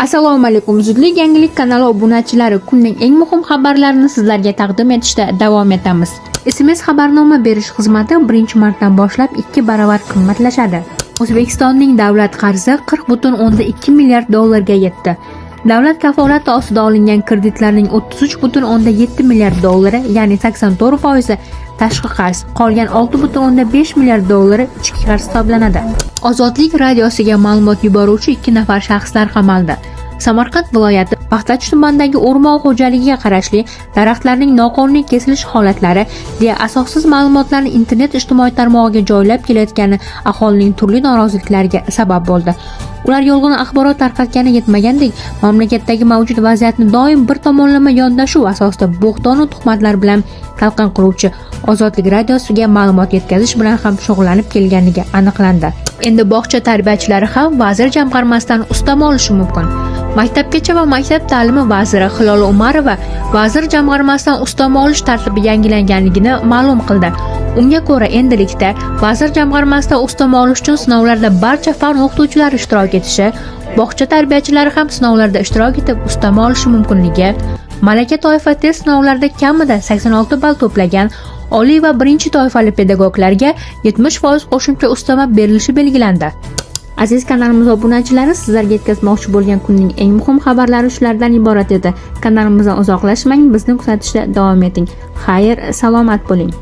Assalomu alaykum, Zudlik yangilik kanali obunachilari, kunning eng muhim xabarlarini sizlarga taqdim etishda davom etamiz. SMS xabarnoma berish xizmati 1-martdan boshlab 2 baravar qimmatlashadi. O'zbekistonning davlat qarzi 40,2 milliard dollarga yetdi. Davlat kafolati ostida olingan kreditlarning 33,7 milliard dollari, ya'ni 84% tashqi qarz, qolgan 6,5 milliard dollari ichki qarz hisoblanadi. Ozodlik radiosiga ma'lumot yuboruvchi 2 nafar shaxslar qamaldi. Samarqand viloyati Paxtachi tumanidagi o'rmon xo'jaligiga qarashli daraxtlarning noqonuniy kesilishi holatlari deya asossiz ma'lumotlarni internet ijtimoiy tarmog'iga joylab kelayotgani aholining turli noroziliklariga sabab bo'ldi. Ular yolg'on axborot tarqatgani yetmagandek, mamlakatdagi mavjud vaziyatni doim bir tomonlama yondashuv asosida bo'xtonu tuhmatlar bilan talqin qiluvchi Ozodlik radiosiga ma'lumot yetkazish bilan ham shug'ullanib kelganligi aniqlandi. Endi bog'cha tarbiyachilari ham vazir jamg'armasidan ustama olishi mumkin. Maktabgacha va maktab ta'limi vaziri Hilola Umarova vazir jamg'armasidan ustama olish tartibi yangilanganligini ma'lum qildi. Unga ko'ra, endilikda vazir jamg'armasidan ustama olish uchun sinovlarda barcha fan o'qituvchilari ishtirok etishi, bog'cha tarbiyachilari ham sinovlarda ishtirok etib ustama olishi mumkinligi, malaka toifa test sinovlarida kamida 86 ball to'plagan oliy va birinchi toifali pedagoglarga 70% qo'shimcha ustama berilishi belgilandi. Aziz kanalimiz obunachilari, sizlarga yetkazmoqchi bo'lgan kunning eng muhim xabarlari shulardan iborat edi. Kanalimizdan uzoqlashmang, bizni kuzatishda davom eting. Xayr, salomat bo'ling.